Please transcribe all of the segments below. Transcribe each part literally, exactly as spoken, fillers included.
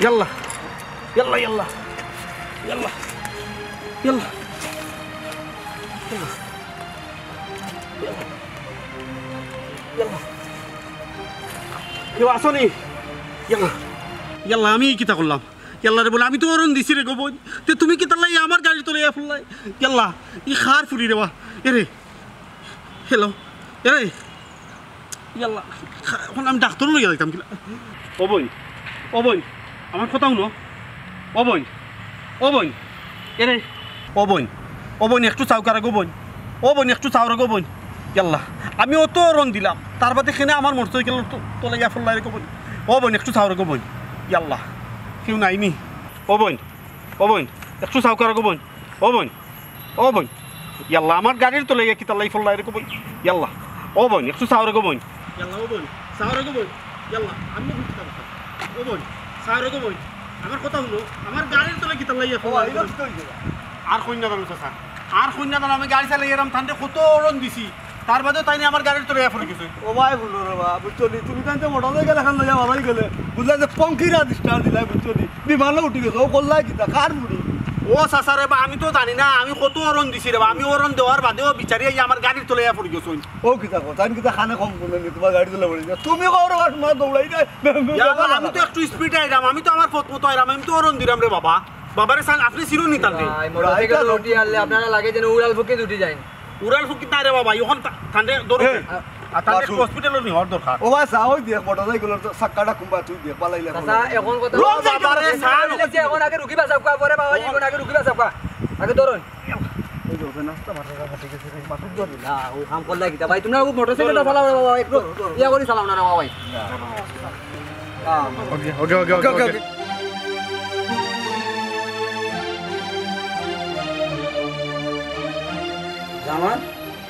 ইয়াল্লা, ইয়াল্লা, ইয়াল্লা, ইয়াল্লা, ইয়াল্লা, ইয়াল্লা, ইয়াল্লা। কেউ আছো নি? ইয়াল্লা, ইয়াল্লা, আমি কিতা করলাম? ইয়াল্লা রে বইন, আমি তো হরন দিছি রে গো বইন। তে তুমি কিতার লাগি আমার গাড়ির তলে আইয়া পড়লায়? ইয়াল্লা, ই কার ফুড়ি রে বা? এরে, হ্যালো, এরে, ইয়াল্লা, খা-, অখন আমি ডাক্তারো লইয়া যাইতাম কিলা? ও বইন, ও বইন, আমার কথা হুনো। ও বইন, ও বইন, এরে, ও বইন, ও বইন, একটু চাউক্কা রে গো বইন। ও বইন, একটু চাও রে গো বইন। ইয়াল্লা, আমি অত হরন দিলাম, তার বাদে কেনে আমার মোটরসাইকেলর তো-, তলে গিয়া পড়লায় রে গো বইন। ও বইন, একটু চাও রে গো বইন। ইয়াল্লা, কেউ নাই নি? ও বইন, ও বইন, একটু চাউক্কা রে গো বইন। ও বইন, ও বইন, ইয়াল্লা, আমার গাড়ির তলে গিয়া কিতার লাগি পড়লায় রে গো বইন। ইয়াল্লা, ও বইন, একটু চাও রে গো বইন। ইয়াল্লা, ও বইন, চাও রে গো বইন। ইয়াল্লা, আমি বুঝতাম না। ও বইন, চাও রে গো বইন, আমার কথা হুনো, আমার গাড়ির তলে কিতার লাগি পড়লায় রে গো বইন? আর কইন না জানো চাচা, আর কইন না জানো, আমি গাড়ি চালাইয়ারাম, তানরে কত হরন দিছি, তার বাদেও তাইন আমার গাড়ির তলে আইয়া পড়ি গেছইন। ও ভাই, হুনো রে বা, বুঝছো নি? তুমি তানরে মোটরসাইকেল এখান লইয়া বাজাই গেলে, বুঝলা যে পঙ্কিরা ডিস্টার্ব দিলাই, বুঝছো নি? বিমানো উঠি গেছে, ও করলাই কিতা? কার ফুড়ি? ও চাচা রে বা, আমি তো জানি না, আমি কত হরন দিছি রে বা, আমি হরন দেওয়ার বাদেও বিচারি আইয়া আমার গাড়ির তলে আইয়া পড়ি গেছইন। ও কিতা কও, তাইন কিতা কানে কম হুনে নি, তুমার গাড়ির তলে পড়ি গেছে? তুমি কও রে বা, তুমার দৌড়াই যায়। ইয়াল্লা, আমি তো একটু স্পিডে আইরাম, আমি তো আমার পথ মতো আইরাম, আমি তো হরন দিরাম রে বাবা। বাবারে চাইন, আপনে চিনইন নি তানরে? ভাই, মোটরসাইকেল উঠি আনলে আপনারা লাগে যেন উড়াল ফুকি উঠি যাইন। উড়াল ফুকি না রে বাবা, অখন তা-, তানরে ধরো। এ, আর তানরে বাসু। হসপিটালো নেওয়ার দরকার। ও ভাই, চা ওই দেখ, মোটরসাইকেলর তো চাক্কাটা কুম্বা তুই দেখ, বালাই লাগে। চাচা, এখন কথা ও বাবারে, চা অখন আগে রুগী বাঁচাউক্কা, পরে বাবা, অখন আগে রুগী বাঁচাউক্কা। আগে ধরুন। ওই যে ওখানে নাস্তা মাথাটা ফাটি গেছে রে, মাথার ধরে। না, ওই কাম করলে কিতা ভাই, তুমরা ও মোটরসাইকেলটা চালাও রে বাবা, একটু ইয়া করি চালাও না রে বাবা ভাই। ওকে, ওকে, ওকে, ওকে, ওকে, ওকে। জামান,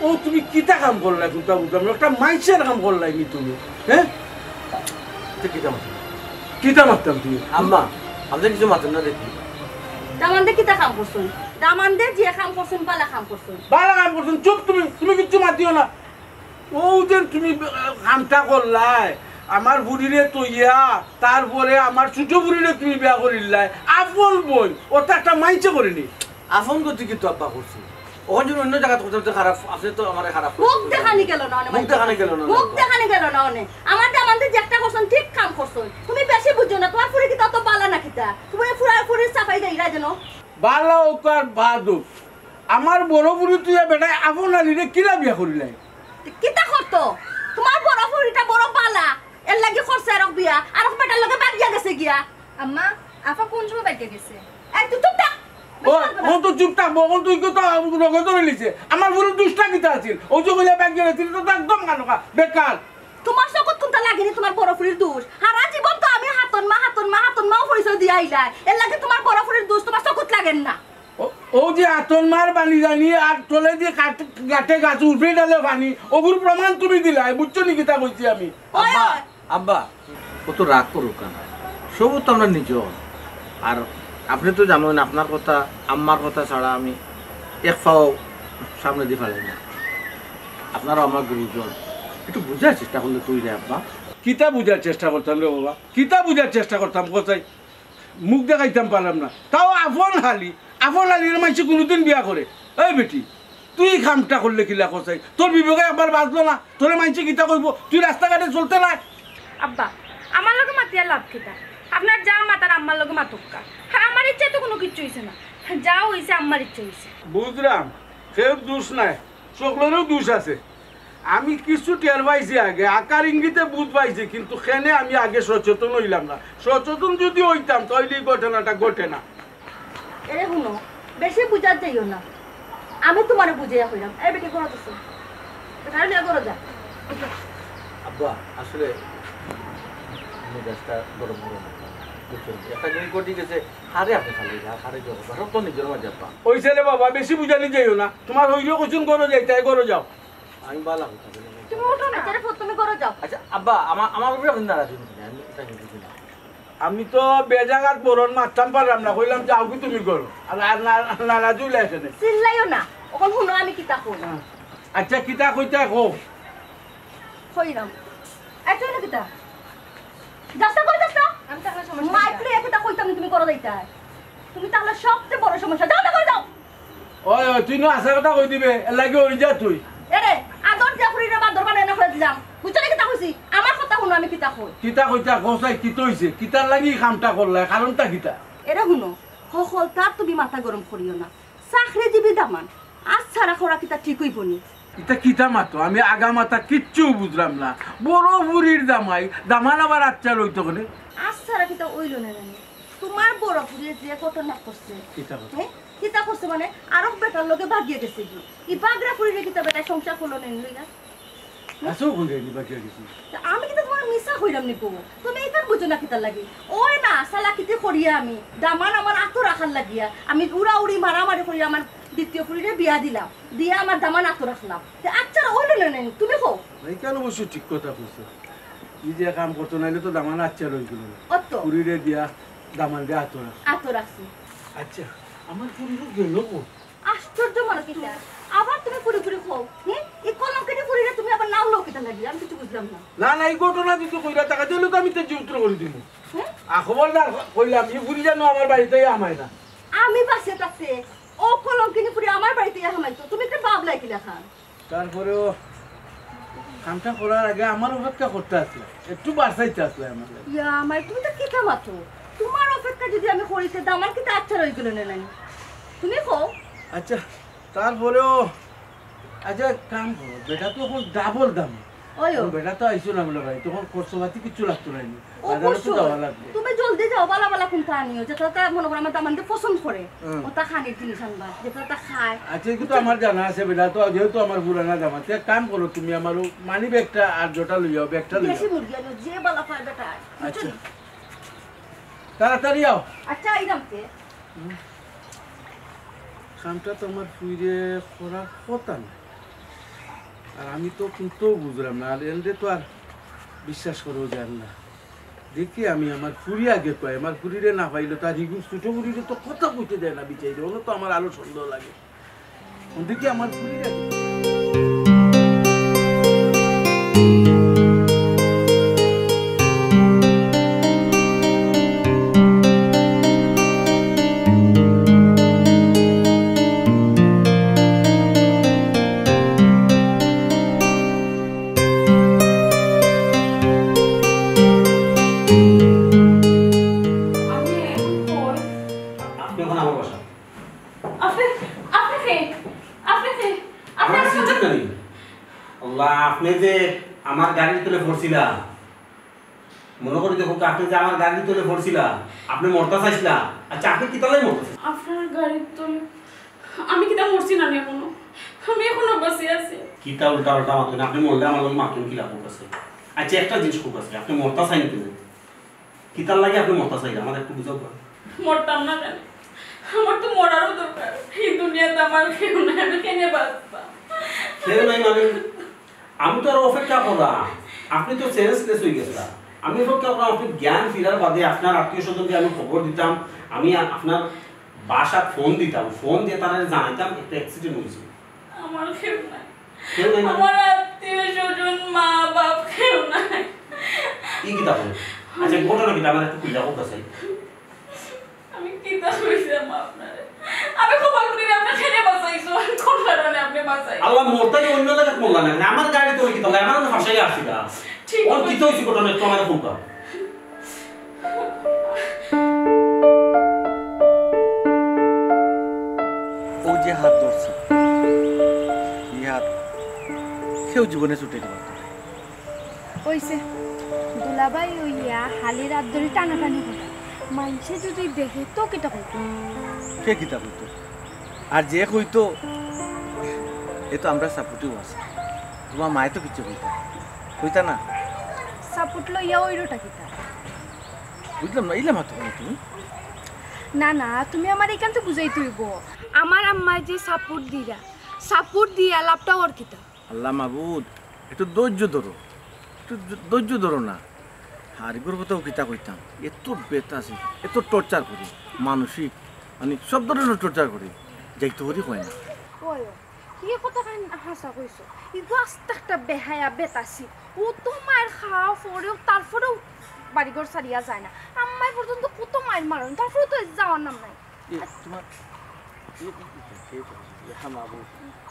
ও তুমি কিতা কাম করলায়, কুনটা বুঝলাম না, একটা মাইনষের কাম করলায় নি তুমি, হ্যাঁ? তে কিতা মাততাম? কিতা মাততাম তুমি? আম্মা, আপনে কিছু মাতইন না দেখি। দামান্দে কিতা কাম করছইন? দামান্দে যে কাম করছইন, বালা কাম করছইন। বালা কাম করছইন, চুপ তুমি, তুমি কিচ্ছু মাতিও না। ও যে তুমি, আহ, কামটা করলায়, আমার ফুড়িরে থইয়া, তারপরে আমার ছোট ফুড়িরে তুমি বিয়া করিলায়, আপন বইন, ওটা একটা মাইনষে করে নি। আপন গতি কিন্তু আব্বা করছি। অখন যদি অন্য জাগাত করতাম তো খারাপ, আপনে তো আমারে খারাপ মুখ দেখানি গেল না, অনে মুখ দেখানি গেল না, মুখ না। দেখানি গেল না, অনে। আমার দামান্দে যে একটা করছইন, ঠিক কাম করছইন। তুমি বেশি বুঝো না, তুমার ফুড়ি কিতা অত বালা না কিতা? তুমি ফুড়া ফুড়ির সাফাই দেইরা যেন। বালা অউক আর বাদ অউক, আমার বড় ফুড়ি তুই বেটায় আপন আলিরে কিলা বিয়া করিলায়? তে কিতা করতো? তুমার বড় ফুড়িটা বড় বালা, এর লাগি করছে আরক বিয়া, আরক বেটার লগে বাগিয়া গেছে গিয়া। আম্মা, আফা কোন সময় বাগিয়া গেছে? এই তুই চুপ থাক। ও, ও তো চুপ থাকবো, ও তুই কত রগে ধরে লিছে। আমার ফুড়ির দুষটা কিতা আছিল? ও যে কইলা বাগিয়া গেছিল, তো একদম কানকা, বেকার। তুমার চকুত কুনটা লাগেনি তুমার বড় ফুড়ির দুষ? হারা জীবন তো আমি হাতন মা, হাতন মা, হাতন মাও পরিচয় দিয়া আইলায়। এর লাগি তুমার বড় ফুড়ির দুষ তুমার চকুত লাগের না। ও, ও যে হাতন মার বানি জানি আর তলে দি কাট-, গাটে গাছ উপরে ডালে পানি, ওগুর প্রমাণ তুমি দিলায়, বুঝছো নি কিতা কইছি আমি? ওই, আব্বা, ওই। আব্বা, অত রাগ করো কেনে? সবউ তো আমরা নিজর। আর আপনে তো জানইন, আপনার কথা, আম্মার কথা ছাড়া আমি এক পাও সামনেদি ফালাই না। আপনারা আমার গুরুজন, একটু বুঝার চেষ্টা করলে তো অইযায় আব্বা। কিতা বুঝার চেষ্টা করতাম রে বাবা, কিতা বুঝার চেষ্টা করতাম, কও চাই? মুখ দেখাইতাম পারলাম না, তাও আপন আলি, আপন আলিরে মাইনষে কুনুদিন বিয়া করে? এই বেটি, তুই ই কামটা করলে কিলা, কও চাই? তোর বিবেকে একবার বাজলো না? তোরে মাইনষে কিতা কইবো? তুই রাস্তাঘাটে চলতে নায়? আব্বা, আমার লগে মাতিয়া লাভ কিতা? আপনার যা মাতার আম্মার লগে মাতউক্কা। আর আমার ইচ্ছায় তো কুনু কিচ্ছু অইছে না, যা অইছে আম্মার ইচ্ছা অইছে। বুঝলাম, কেউর দুষ নাই, সকলেরউ দুষ আছে। আমি কিছু টের পাইছি আগে, আকার ইঙ্গিতে বুঝ পাইছি, কিন্তু কেনে আমি আগে সচেতন অইলাম না। সচেতন যুদি অইতাম, তাইলে ই ঘটনাটা ঘটে না। এরে হুনো, বেশি বুঝাত যাইও না, আমি তুমারে বুঝাইয়া কইরাম। এই বেটি, ঘরো যাও, তারে লইয়া ঘরো যা। আব্বা, আসলে মেজাজটা গরম গরম, বুঝছইন? একটা জিনিস ঘটি গেছে, হারে আপনে খালি, হারে জড়ো, সব তো নিজর মাঝে আব্বা। অইছে রে বাবা, বেশি বুঝানি যাইও না। তুমার হইরে কইছইন ঘরো যাইতায়, ঘরো যাও। আমি বালা কথা বলি নাই। তুমি উঠো না। আচ্ছা রে পুত, তুমি ঘরো যাও। আচ্ছা, আব্বা, আমার, আমার উপরে আপনে নারাজ অইবেন না, আমি এটা কিন্তু বুঝি না। আমি তো বেজাগাত বরন মারতাম পারলাম না, কইলাম, "যাওগি তুমি ঘরো।" আর, আর না-, নারাজ অইলা কেনে? চিল্লাইও না, অখন হুনো আমি কিতা কই। হ্যাঁ। আচ্ছা, কিতা কইতায় কও। কইরাম। এই তুই না কিতা? যাস না, কই যাস না? আমি তাহলে সমস্যা মাইক লইয়া কিতা কইতাম নি তুমি করো যাইতায়? তুমি তাহলে সবচেয়ে বড় সমস্যা। যাও না, করে যাও। ওই, ওই, তুই না হাছা কথা কই দিবে, এর লাগি ওই যা তুই। এরে, আদর দিয়া ফুরিরে বান্দর বানাই না কই দিলাম। বুঝছো নি কিতা কইছি? আমার কথা হুনো, আমি কিতা কই। কিতা কইতা, কও চাই, কিতা অইছে? কিতার লাগি ই কামটা করলায়? কারণটা কিতা? এরে হুনো, হকলতার তুমি মাথা গরম করিও না। চাকরিজীবী দামান, আচ্ছা রাখো, রাখিতা ঠিক অইবো নি। ইতা কিতা মাতো? আমি আগা মাথা কিচ্ছু বুঝলাম না। বড় ফুরির দামাই, দামান আবার আচ্ছা লইতো কেনে? আচ্ছা রাখিতা অইলো না জানি। তোমার বড় ফুরিয়ে যে ঘটনা করছে। কিতা করছে? হ্যাঁ? কিতা করছে মানে? আরক বেটার লগে ভাগিয়া গেছে গি। ই বাগরা ফুরিরে কিতা বেটায় সংসার করলো না লইয়া? আছো কোন জায়গায় বাকি গেছি? তা আমি কিতা তোমার মিছা কইলাম নি গো? তুমি ইখান বুঝো না কিতার লাগি? ওই না, চালাকিতে করিয়া আমি, দামান আমার আতো রাখার লাগিয়া, আমি উড়াউড়ি মারামারি করিয়া আমার দ্বিতীয় ফুরিরে বিয়া দিলাম, দিয়া আমার দামান আতো রাখলাম। তে আচ্ছা, অইলো না নি, তুমি কও। না, ইখান অবশ্য ঠিক কথা কইছো। নিজে কাম করতো নাইলে তো দামান আচ্ছা রই গেল না। অত। ফুরিরে দিয়া দামান দিয়া আতো রাখ। আতো রাখছি। আচ্ছা, আমার ফুরিরে গেল কো? আশ্চর্য মানুষ ইটা। আবার তুমি ফুরি ফুরি কও, হুম? ই কলঙ্কিনী ফুরিরে তুমি আবার নাম লও কিতার লাগি? আমি কিছু বুঝলাম না। না, না, ই ঘটনা যদি কইরা থাকো, তাইলে তো আমি তেজ্য পুত্র করি দিমু। হুম? আ, খবরদার কইলাম, ই ফুরি যেন আমার বাড়িত আইয়া হামায় না। আমি বাঁচিয়া থাকতে ও কলঙ্কিনী ফুরি আমার বাড়িত আইয়া হামাইতো, তুমি একটা ভাবলায় কিলাখান? তারপরেও কামটা করার আগে আমার অপেক্ষা করতে আসলে, একটু বাঁচাইতে আসলে আমার লাগে। ইয়া, মাই, তুমি তো কিতা মাতো? তোমার অপেক্ষা যদি আমি করি, তে দামান কিতা আচ্ছা রই গেল না নাই? তুমি কও। আচ্ছা, তারপরেও, আচ্ছা, এক কাম করো, বেটা তো এখন ডাবল দাম। ওই ও। এখন বেটা তো আইসো না বলে ভাই, তখন খরচপাতি কিচ্ছু লাগতো না নি। বাজারে তো অবশ্যই। যাওয়া লাগবে। তুমি জলদি যাও, বালা বালা কোনটা আনিও, যেটা তা মনে করো আমার দামান্দে পছন্দ করে। হুম। ওটা খানির জিনিস আনবা, যেটা তা খায়। আচ্ছা, এগুলো তো বুঝছো? আমার জানা আছে বেটা, তো যেহেতু আমার পুরানা দামান্দ, এক কাম করো, তুমি আমার মানি ব্যাগটা আর যেটা লইয়াও, ব্যাগটা লইয়াও। দেশি মুরগি আনিও, যে বালা পায় বেটা। বুঝছো আচ্ছা। নি? তাড়াতাড়ি আও। আচ্ছা, আইরাম তে। হুম। কামটা তো আমার ফুরিরে করার কথা না। আর আমি তো কিন্তু বুঝলাম না, আর এনরে তো আর বিশ্বাস করা যায় না। দেখি আমি আমার ফুরি আগে কই, আমার ফুরিরে না পাইলে তো আর হিগু ছোট ফুরিরে তো কথা কইতে দেয় না বিচাইরে, ওনো তো আমার আরো সন্দেহ লাগে। ওদিকে আমার ফুরিরে আপনি এখন আমার বাসা। আপনি, আপনি কে? আপনি কে? আপনি আমার কাছে চিন্তা করি। আল্লাহ, আপনি যে আমার গাড়ির তলে পড়ছিলা, মনে করি দেখো, আপনি যে আমার গাড়ির তলে পড়ছিলা, আপনি মরতা চাইছিলা। আচ্ছা, আপনি কিতার লাগি মরতা চাইছিলা? আপনার গাড়ির তলে আমি কিতা মরছি না নি এখনো? আমি এখনো বাঁচি আছি। কিতা উল্টা পাল্টা মাতো না, আপনি মরলে আমার লগে মাতইন কিলা কউক্কা চাই। আচ্ছা, একটা জিনিস কউক্কা চাই, আপনি মরতা চাইন কেনে? কিতার লাগি আপনি মরতা চাইরা? আমারে একটু বুঝাউক্কা। মরতাম না কেনে? আমার তো মরারও দরকার। এই দুনিয়াত আমার কেউ নাই, আমি কেনে বাঁচতাম? কেউ নাই মানে? আমি তো আর অপেক্ষা করা, আপনি তো সেন্সলেস অই গেছলা। আমি অপেক্ষা করা, আপনি জ্ঞান ফিরার বাদে আপনার আত্মীয় স্বজনরে আমি খবর দিতাম, আমি আ-, আপনার বাসাত ফোন দিতাম, ফোন দিয়া তারারে জানাইতাম একটা অ্যাক্সিডেন্ট অইছে। আমার কেউ নাই। কেউ নাই মানে? আমার আত্মীয় স্বজন, মা বাপ কেউ নাই। ই কিতা কইন? আচ্ছা, ঘটনা কিতা? আমারে একটু খুলিয়া কউক্কা চাই। আমি কিতা কইতাম আপনারে? আমি কপাল ফুরিরে আপনি কেনে বাঁচাইছইন? কোন কারণে আপনি বাঁচাইছইন? আল্লাহ, মরতা যে অন্য জাগাত মরলা না, মানে আমার গাড়ির তলে কিতা, আমার ফাঁসাই আসছিলা। ঠিক অখন আছে। কিতা অইছে ঘটনা একটু আমারে কউক্কা। ও যে হাত ধরছে, ই হাত কেউ জীবনে ছুটাইতে পারতো না। অইছে, দুলাভাই অইয়া হালির আত ধরি টানাটানি করা। মাইনষে যদি দেখে তো কিতা কইতো? কে কিতা কইতো? আর যে কইতো, এ তো আমরার সাপোর্টেউ আছে। তোমার মায়ে তো কিচ্ছু কইতা, কইতা না? সাপোর্ট লইয়া অইরোটা কিতা? বুঝলাম না, ইলা মাতো কেনে তুমি? না, না, তুমি আমারে ইখান তো বুঝাইতে অইবো। আমার আম্মায় যে সাপোর্ট দিরা, সাপোর্ট দিয়া লাভটা অর কিতা? আল্লাহ মাবুদ, একটু ধৈর্য ধরো, একটু ধ-, ধৈর্য ধরো না। আর ইগুর কথাও কিতা কইতাম, এত বেতাসি, এত টর্চার করে, মানসিক, মানে সব ধরনের টর্চার করে, যাইতে পারি কয় না। ওই, ওই, ই কথাখান হাছা কইছো। ইগু আস্তা একটা বেহায়া বেতাসি। অত মাইর খাওয়া পরেও, তারপরেও বাড়িঘর ছাড়িয়া যায় না। আম্মায় পর্যন্ত কত মাইর মারইন, তারপরে তো যাওয়ার নাম নাই। এ, তোমার, এ, এ, এ, এ, এ, হ্যাঁ, মা, বউ।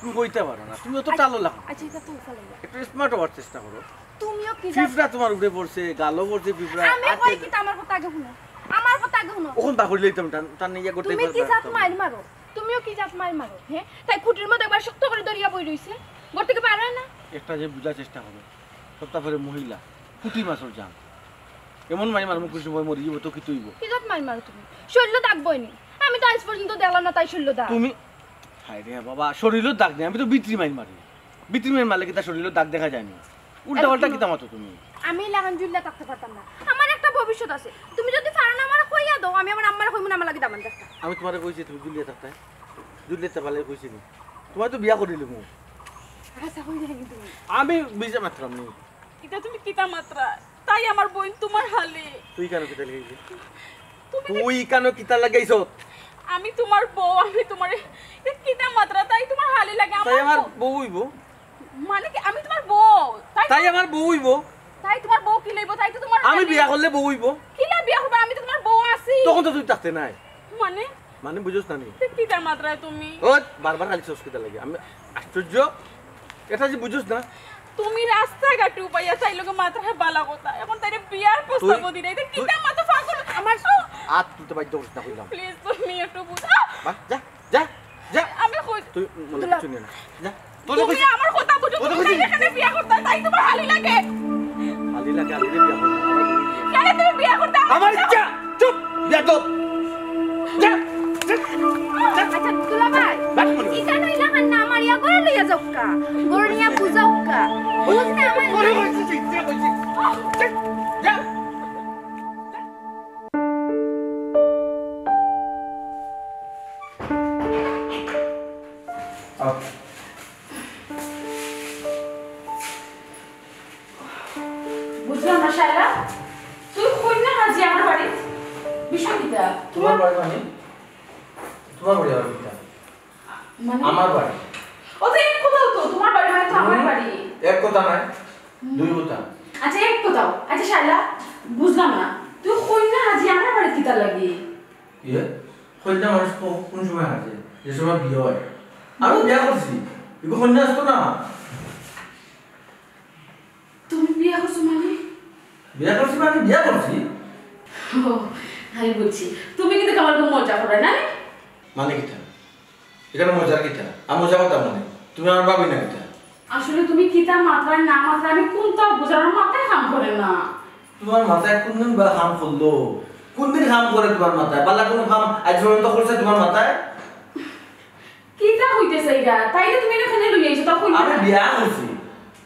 তুমি কইতে পারো না, তুমি অত আচ্ছা, টালো লাগো। আচ্ছা, এটা তো ফালাইয়া। একটু smart হওয়ার চেষ্টা করো। তুমিও কি জাত? পিঁপড়া তোমার উপরে পড়ছে, গালো পড়ছে পিঁপড়া। আমি আর কই কি কি? তা আমার কথা আগে হুনো। আমার কথা আগে হুনো। ওখান তা করিলে তো টান, টান নিয়ে করতে তুমি পারবে কি না জাত তো। মাইর মারো? তুমিও কি জাত মাইর মারো? হ্যাঁ? তাই খুঁটির মধ্যে একবার শক্ত করে ধরিয়া বই রইছে। ঘর থেকে বার হয় না। একটা যে বুঝার চেষ্টা করো। সপ্তাহ পরে মহিলা, পুঁটি মাছর জান। এমন মাইর মারমু কিছু সময় মরি যাবো তো কি তুইব? কি জাত মাইর মারো তুমি? শরীরও দাগ বইনি। আমি তো আজ পর্যন্ত দেখলাম না তাই শরীরও দাগ। তুমি, হায় রে বাবা, শরীরও দাগ নেই, আমি তো বিটরি মাইর মারি। বিটরি মাইর মারলে কিতা শরীরও দাগ দেখা যায়নি? উল্টা পাল্টা কিতা মাতো তুমি? আমি লাগান জুল্লা থাকতে পারতাম না। আমার একটা ভবিষ্যৎ আছে। তুমি যদি পারো না আমারে কইয়া দাও, আমি আমার আম্মারে কইমু না আমার লাগি দামান দেখতা। আমি তোমারে কইছি তুমি জুল্লা থাকতে? জুল্লা থাকতে পারলে কইছি নি? তোমার তো বিয়া করিলিমু। আচ্ছা, কই যাই তুমি? আমি বিজা মাতরাম নি। ইটা তুমি কিতা মাতরায়? তাই আমার বইন তোমার হালি। তুই কেন কিতা লাগাইছিস? তুমি তুই কেন কিতা লাগাইছস? আমি তোমার বউ, আমি তোমারে, ইটা কিতা মাতরায়? তাই তোমার হালি লাগে, তাই আমার আমার বউ। বউ অইবো। মানে কি, আমি তোমার বউ? তাই তাই আমার বউ অইবো। তাই তোমার বউ কিলা অইবো? তাই তো তোমার আমি হালি। বিয়া করলে বউ অইবো। কিলা বিয়া করবা? আমি তো তোমার বউ আছি। তখন তো তুই থাকতে নাই। মানে? মানে বুঝোস না নি? তে কিতা মাতরায় তুমি? ও, বারবার খালি চোখ কিতা লাগে? আমি আশ্চর্য। এটা যে বুঝোস না? তুমি রাস্তাঘাটে উবাইয়া তাইর লগে মাতরায় বালা কথা। এখন তাইরে বিয়ার প্রস্তাবও তুই, দিরায়। ইটা তুই কিতা মাতো পাগল? আমার আত তুলতে বাধ্য করিস না কইলাম। Please তুমি একটু বুঝা। বাহ, যা, যা, যা। আমি কই তুই মনে দুলা। কিছু নিয়ে না। যা। তোর তুমি কইছি। আমার কথা বুঝো, তোর তুমি কইছি। তাইর এখানে বিয়া করতা, তাই তোমার হালি লাগে। হালি লাগে, আমি বিয়া করবো। কেন তুমি বিয়া করতা? আমার ইচ্ছা। চুপ, বেয়াদব। যা, যা, যা। আচ্ছা, দুলাভাই, বাস করো। ইটা নইলা কান্না, আমার ইয়া ঘরে লইয়া যাউক্কা। ঘরে নিয়া বুঝাউক্কা। বুঝ না আমার মনে হয়েছে যে ইচ্ছা হয়েছে। যা, যা। আও। বুঝলাম না, শায়লা। তুই কইন্যা হাজি আমার বাড়িত? বিষয় কিতা? তোমার বাড়ি মানে? তোমার বাড়ি আবার কিতা? মানে? আমার বাড়ি। ও তো এক কথাও তো, তোমার বাড়ি মানে তো আমার হুম। বাড়ি। এক কথা নয়, হুম। দুই কথা। আচ্ছা, এক কথাও। আচ্ছা, শায়লা, বুঝলাম না। তুই কইন্যা হাজি আমার বাড়িত কিতার লাগি? ইয়ে? কইন্যা মানুষ কো-, কোন সময় হাজে? যে সময় বিয়া হয়। আমি বিয়া করছি। ইগু কইন্যা আসতো না। তুমি বিয়া করছো মানে? বিয়া করছি মানে বিয়া করছি। ও, আমি বুঝছি। তুমি কিন্তু আমার খুব মজা করো, না? মানে কিতা? এখানে মজার কিতা? আমি মজা করতাম মানে। তুমি আমার ভাবি না কিতা? আসলে তুমি কিতা মাতরায় না মাতরায় আমি কোনটাও বুঝার মাথায় কাম করে না। তোমার মাথায় কোনদিন বা কাম করলো? কোনদিন কাম করে তোমার মাথায়? বালা কোনো কাম আজ পর্যন্ত করছে তোমার মাথায়? কিতা কইতে চাইরা? তাইরে তুমি এখানে লই আইছো, তা কইতে আমি না। বিয়া করছি,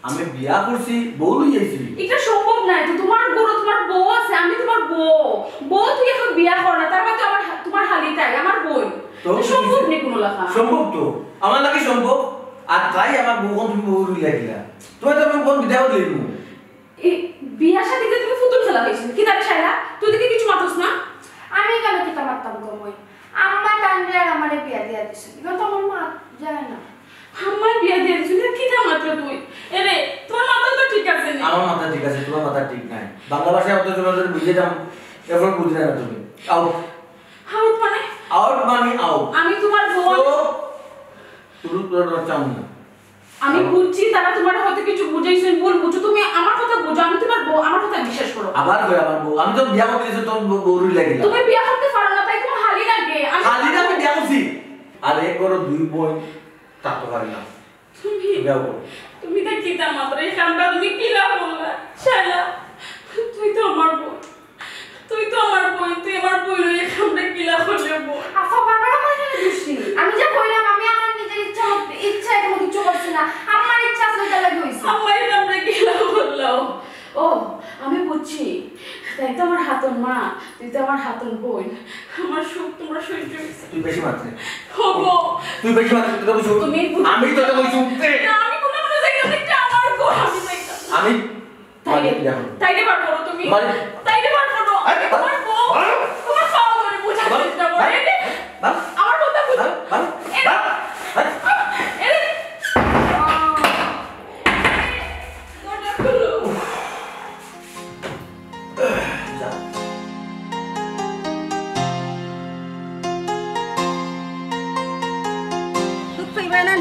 আমি বিয়া করছি, বউ লই আইছি। এটা সম্ভব না, এটা তোমার ঘরো তোমার বউ আছে, আমি তোমার বউ। বউ তুই এখন বিয়া কর না, তার মানে তো আমার হা-, তোমার হালি তাই, আমার বোন। তো এটা সম্ভব নেই কোনো লাখা। সম্ভব তো, আমার লাগি সম্ভব। আর তাই আমার বউ কোন তুমি বউ লই লাগিলা? তোমার তো আমি কোন বিদায় দিলাম? এই বিয়া শাদিতে তুমি ফুতুল খেলা হইছে। কিতা রে শায়লা? তুই দেখি কিছু মাতস না? আমি কেন কিতা মাততাম গো মই? আম্মা তানরে আর আমারে বিয়া দিয়া দিছে। ইগু তো আমার মাত যায় না। আম্মায় বিয়া দিয়া দিছে? না, কিতা মাতরে তুই? এরে, তোমার মাথা তো ঠিক আছে নি? আমার মাথা ঠিক আছে, তোমার মাথা ঠিক নাই। বাংলা ভাষায় অত জোরে জোরে বুঝে দাও, এরপর বুঝলে না তুমি। আউট। আউট মানে? আউট মানে আউট। আমি তোমার বোন। তো, তুমি পুরো চাও না। আমি বুঝছি, তারা তোমার হয়তো কিছু বুঝাইছেন, ভুল বুঝছো। তুমি আমার কথা বুঝো, আমি তোমার বউ, আমার কথা বিশ্বাস করো। আবার কই আমার বউ? আমি তো বিয়া করতে গেছি, তোর বউ, বউরই লাগে না। তুমি বিয়া করতে পারো না, তাই তোমার হালি লাগে। আমি হালি না, আমি বিয়া করছি। আর এক ঘরো দুই বইন, তা তো পারি না। তুমি, বিয়া করো। তুমি তো কিতা মাতরায়, এই কামটা তুমি কিলা করলা? শায়লা, তুই তো আমার বউ। তুই তো আমার বইন, তুই আমার বইন, এই কামটা কিলা করলে বল? আফা, বারবার আমার কেন দুষি? আমি যে কইলাম, আমি আমার নিজের ইচ্ছা মত-, ইচ্ছায় কোনো কিছু করছি না। আমার ইচ্ছা আসলে এটা লাগে হইছে। আম্মা, এই কামটা কিলা করলাও? ও, আমি বুঝছি। তাই তো আমার হাতন মা, তুই তো আমার হাতন বইন। আমার সুখ তোমরা সহ্য হইছে। তুই বেশি মাতরে। হবো। তুই বেশি মাতরে, তুই তো কইছস। তুমি বুঝ- আমি তো কইছি উঠতে। না, আমি কোনো কোনো জায়গা দেখতে আমার ঘর, আমি যাইতাম না। আমি তাইরে, মারি, দেখো। তাইরে বার করো তুমি। মারি। তাইরে বার করো। আরে, আমি তোমার বউ। মারো। তোমার পাও ধরে বুঝার মারো। চেষ্টা করো। মারো। এরে, মারো। আমার কথা বুঝো। মারো, মারো, এরে। মারো, মারো। এরে। দরজা খুলো।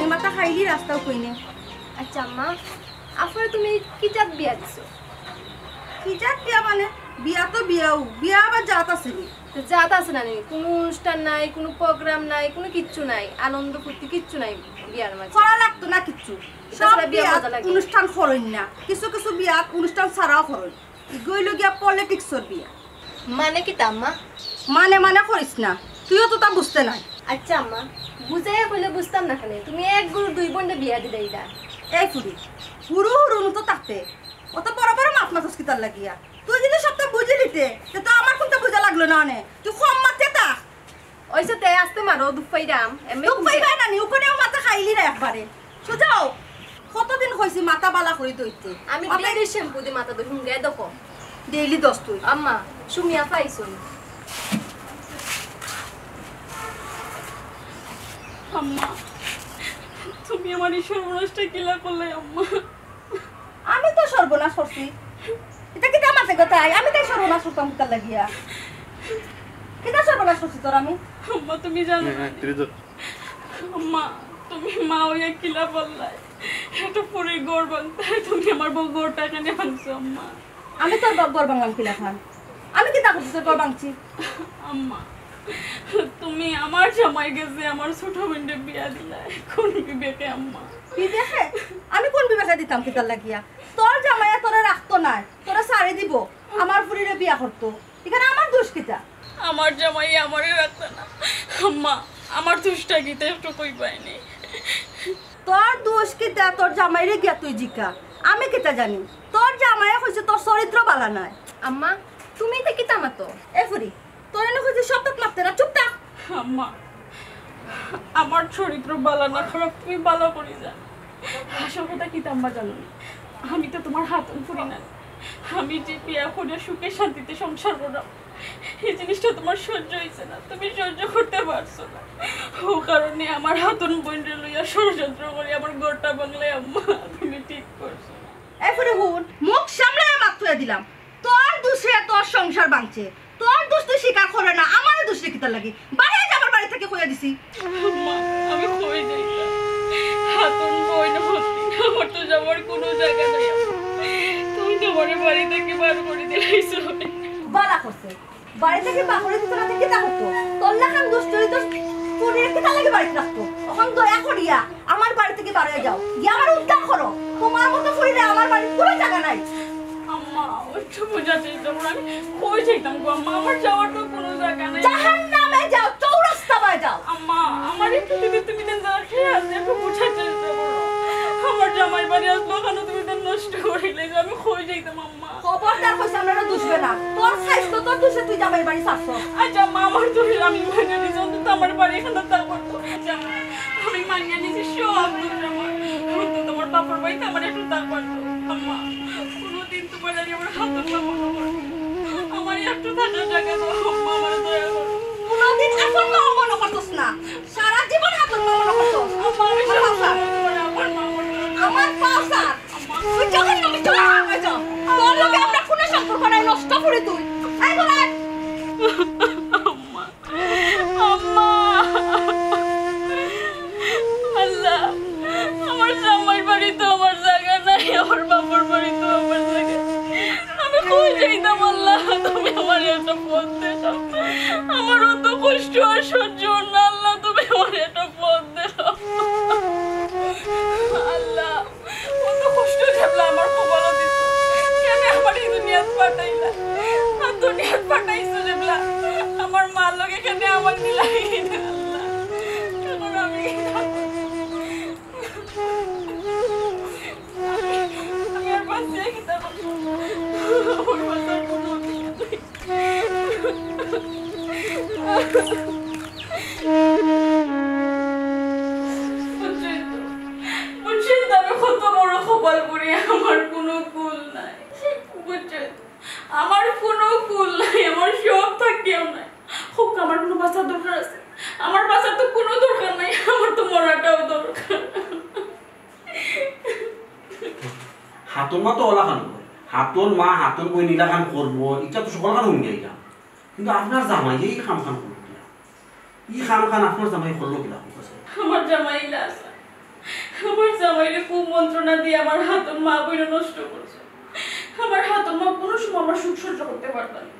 নি মাথা খাইলি রাস্তাও কইনে। আচ্ছা আম্মা, আফরে তুমি কি জাত বিয়া দিছো? কি জাত বিয়া মানে? বিয়া তো বিয়াও, বিয়া আবার জাত আছে নি? তো জাত আছে না নি? কোনো অনুষ্ঠান নাই, কোনো প্রোগ্রাম নাই, কোনো কিচ্ছু নাই, আনন্দ ফুর্তি কিচ্ছু নাই বিয়ার মাঝে। করা লাগতো না কিচ্ছু। সব তাছাড়া বিয়া বিয়াত মজা লাগে। অনুষ্ঠান করইন না, কিছু কিছু বিয়াত অনুষ্ঠান ছাড়াও করইন। ইগু অইলো গিয়া পলিটিক্সর বিয়া। মানে কিতা আম্মা? মানে মানে করিস না, তুইও তো তা বুঝতে নাই। আচ্ছা আম্মা, বুঝাইয়া কইলে বুঝতাম না কেনে? তুমি এক গুরু দুই বন্ডে বিয়া দিলাইলা। এই ফুরি, হুরু হুরু মতো থাকতে অত বড় বড় মাত মাতস কিতার লাগিয়া? তুই যদি সবটা বুঝি নিতে, তে তো আমার কোনটা বুঝা লাগলো না অনে। তুই কম মাতে তা। ওই যে তে আসতে মারো, দুঃখ পাইরাম। এমনি দুঃখ পাইবা না নি, ওখানেও মাথা খাইলি না একবারে। সোজাও, কতদিন কইছি মাথা বালা করি দইতে। আমি অত ডেইলি শ্যাম্পু দি মাথা ধুই, হুম, গে দেখো। ডেইলি দশ তুই। আম্মা, সুমিয়া পাইছো? আম্মা, তুমি আমার এই সর্বনাশটা কিলা করলে আম্মা? আমি তো সর্বনাশ করছি। এটা কিতা মাতে কথা? আমি তাই সর্বনাশ করতাম কিতার লাগিয়া? কিতা সর্বনাশ করছি তোর আমি? আম্মা, তুমি জানো না? হ্যাঁ, হ্যাঁ, তুই তো আম্মা, তুমি মা হইয়া কিলা বললাই? একটা ফুরির ঘর ভাঙতে তুমি আমার বউ ঘরটা কেন ভাঙছো আম্মা? আমি তোর ঘর ভাঙলাম কিলা খান? আমি কিতা করছি তোর ঘর ভাঙছি? আম্মা, তুমি আমার জামাই গেছে আমার ছোট বোনরে বিয়া দিলা, কোন বিবেকে আম্মা? বিবেকে? আমি কোন বিবেকে দিতাম কিতার লাগিয়া? তোর জামাইয়া তোরে রাখতো নায়, তোরে ছাড়ি দিব, আমার ফুরিরে বিয়া করতো। এখানে আমার দোষ কিতা? আমার জামাই আমারে রাখতো না। আম্মা, আমার দোষটা কিতা একটু কইবায়নি? তোর দোষ কিতা? তোর জামাইরে গিয়া তুই জিকা, আমি কিতা জানি? তোর জামাইয়ে কইছে তোর চরিত্র বালা নায়। আম্মা, তুমি ইতা কিতা মাতো? এ ফুরি, তোর এনে কইছে সব তাত মারতে না, চুপ থাক। আম্মা, আমার চরিত্র বালা না খারাপ তুমি বালা করি জানো। আসল কথা কিতা আম্মা জানো নি? আমি তো তোমার হাতন ফুরি না। আমি যে বিয়া করে সুখে শান্তিতে সংসার করলাম, এই জিনিসটা তোমার সহ্য হইছে না, তুমি সহ্য করতে পারছো না। ও কারণে আমার হাতন বোনরে লইয়া ষড়যন্ত্র করি আমার ঘরটা ভাঙলে আম্মা, তুমি ঠিক করছো না। এ ফুরি হুন, মুখ সামলাইয়া মাত থইয়া দিলাম। তোর দোষে তোর সংসার ভাঙছে, তোর দোষ তুই স্বীকার করে না, আমার দোষ রে কিতার লাগি? বাড়ি যা, আমার বাড়ি থাকি কইয়া দিছি। আম্মা, আমি কই যাইতাম? হাতন বইন ভর্তি, আমার তো যাওয়ার কোনো জায়গা নাই। তুমি তো আমারে বাড়ি থাকি বার করি দিলাইছো। বালা করছে, বাড়ি থাকি বার করি দিতো না, তে কিতা করতো? তোর লাখান দুষ্ট চরিত্র ফুরিরে কিতার লাগি বাড়িত রাখতো? অখন দয়া করিয়া আমার বাড়ি থাকি বার হইয়া যাও, গিয়া আমারে উদ্ধার করো। তোমার মতো ফুরিরে আমার বাড়িত কোনো জায়গা নাই। আম্মা, ওই তো বুঝা চেষ্টা করো, আমি কই যাইতাম গো আম্মা? আমার যাওয়ার তো কোনো জায়গা নাই। জাহান্নামে যাও, চৌরাস্তা বায় যাও। আম্মা, আমার এই পৃথিবীত তুমি যেন যারা খেয়ে আছে, একটু বুঝার চেষ্টা করো। আমার জামাই বাড়ি আসলো, ওখানে তুমি তো নষ্ট করিলে, আমি কই যাইতাম আম্মা? খবরদার কইছি আমরা দুষবে না। তোর খাইছ তো, তোর দুষে তুই জামাই বাড়ি ছাড়ছস। আচ্ছা আম্মা, আমার দোষ আমি মানিয়া নিছি, অন্তত আমার বাড়ি এখানে থাকবার তো। আচ্ছা আম্মা, আমি মানিয়া নিছি সব দোষ আমার। অন্তত আমার বাপর বাড়িতে আমার একটু থাকবার তো। আম্মা, কোনোদিন তোমার আগে আমার হাতন মা মনে করো। আমার একটু থাকার জায়গা দাও, আম্মা, আমার দয়া করো। কোনোদিন হাতন মা মনে করছস না, সারা জীবন হাতন মা মনে করছস। আম্মা, আমি আমার সব পাও ছাড়। মনে করো, আমার মা মনে করো। আমার পাও ছাড়। আম্মা। তুই চোখের নামে চোখের নামে যা। তোর লগে আমরা কোনো সম্পর্ক নাই, নষ্ট করে তুই। এই বলে। আম্মা। আম্মা। আল্লাহ, আমার জামাই বাড়ি তো আমার জায়গা নাই, আমার বাপর বাড়ি তো আমার জায়গা নাই। আমি কই যাইতাম আল্লাহ? তুমি আমার একটা পথ দেখাও। আমার অত কষ্ট আর সহ্য হয় না আল্লাহ, তুমি আমার একটা পথ দেখাও। আল্লাহ, অত কষ্ট যেবলা আমার কপালো দিছো, কেনে আমার এই দুনিয়াত পাঠাইলা? আর দুনিয়াত পাঠাইছো যেবলা, আমার মার লগে কেনে আমার মিলাই না, আল্লাহ। এখন আমি কি করব? আমি, আমি আর বাঁচিয়া কিতা করব? আমার বাঁচার কোনো অধিকার নাই। বুঝছেন তো? বুঝছেন তো আমি কত বড় কপাল পুড়ি, আমার কোনো কুল নাই। বুঝছেন? আমার কোনো কুল নাই, আমার সব থাকিও নাই। হোক, আমার কোনো বাঁচার দরকার আছে? আমার বাঁচার তো কোনো দরকার নাই, আমার তো মরাটাও দরকার। হাতন মা তো অলাখান করে। হাতন মা, হাতন বইন ইলাখান করবো, ইটা তো সকলখান হুনিয়া আইলাম। কিন্তু আপনার জামাইয়ে ই কামখান করলো কিলা? ই কামখান আপনার জামাই করলো কিলা? আমার জামাই ইলা আছে। আমার জামাইরে কুমন্ত্রণা দিয়া আমার হাতর মা বইন নষ্ট করছে। আমার হাতর মা কোনো সময় আমার সুখ সহ্য করতে পারতো না।